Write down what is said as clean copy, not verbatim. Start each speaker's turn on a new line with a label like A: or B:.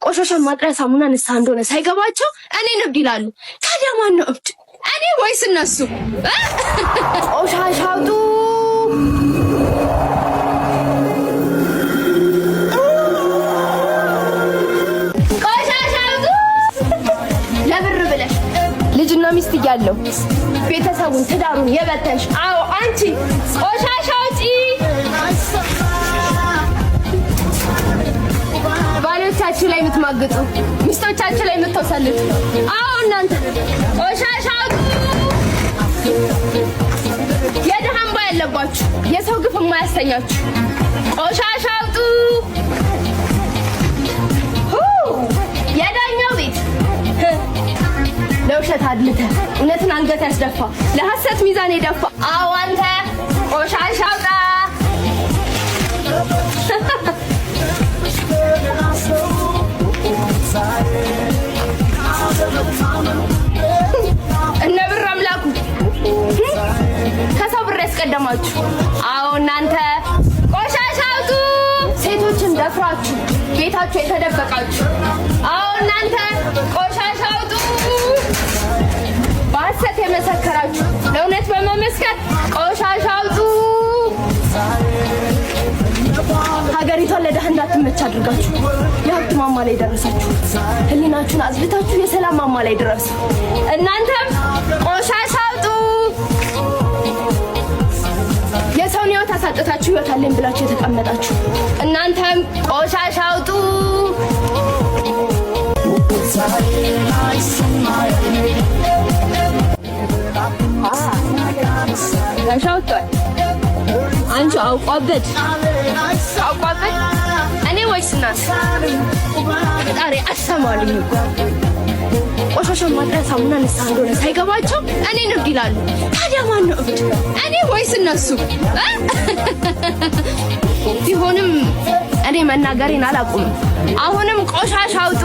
A: ቆሻሻ ማጥሪያ ሳሙና ንስሐ እንደሆነ ሳይገባቸው እኔን እብድ ይላሉ። ታዲያ ማን ነው እብድ? እኔ ወይስ እነሱ? ቆሻሻ አውጡ። ቆሻሻ አውጡ። ለብር ብለሽ ልጅና ሚስት እያለው ቤተሰቡን ትዳሩን የበተንሽ፣ አዎ አንቺ ቆሻሻ አውጪ። ባሎቻችሁ ላይ የምትማግጡ፣ ሚስቶቻችሁ ላይ የምትወሰልቱ፣ አዎ እናንተ ቆሻሻ አውጡ። የድሃ እንባ ያለባችሁ፣ የሰው ግፍ የማያሰኛችሁ ቆሻሻ አውጡ። የዳኛው ቤት ለውሸት አድልተ እውነትን አንገት ያስደፋ፣ ለሐሰት ሚዛን የደፋ፣ አዎ አንተ ቆሻሻ አውጣ። እነ ብር አምላኩ ከሰው ብር ያስቀደማችሁ፣ አዎ እናንተ ቆሻሻ አውጡ። ሴቶችን ደፍራችሁ ቤታችሁ የተደበቃችሁ፣ አዎ እናንተ ቆሻሻ አውጡ። በሐሰት የመሰከራችሁ ለእውነት በመመስከር ቆሻሻ አውጡ። ሀገሪቷን ለድሃ እንዳትመች አድርጋችሁ የሀብት ማማ ላይ ደረሳችሁ። ሕሊናችሁን አጽድታችሁ የሰላም ማማ ላይ ድረሱ። እናንተም ቆሻሻ አውጡ። የሰውን ሕይወት አሳጥታችሁ ሕይወት አለኝ ብላችሁ የተቀመጣችሁ እናንተም ቆሻሻ አውጡ። ጋሻ ወጥቷል። አንቺ አውቋበት አውቋበት እኔ ወይስ እናት? ፈጣሪ አሰማልኝ እኮ። ቆሻሻ ማጥሪያ ሳሙና ንስሐ እንደሆነ ሳይገባቸው እኔን እብድ ይላሉ። ታዲያ ማን ነው እብድ? እኔ ወይስ እነሱ? ቢሆንም እኔ መናገሬን አላቁምም። አሁንም ቆሻሻ አውጡ።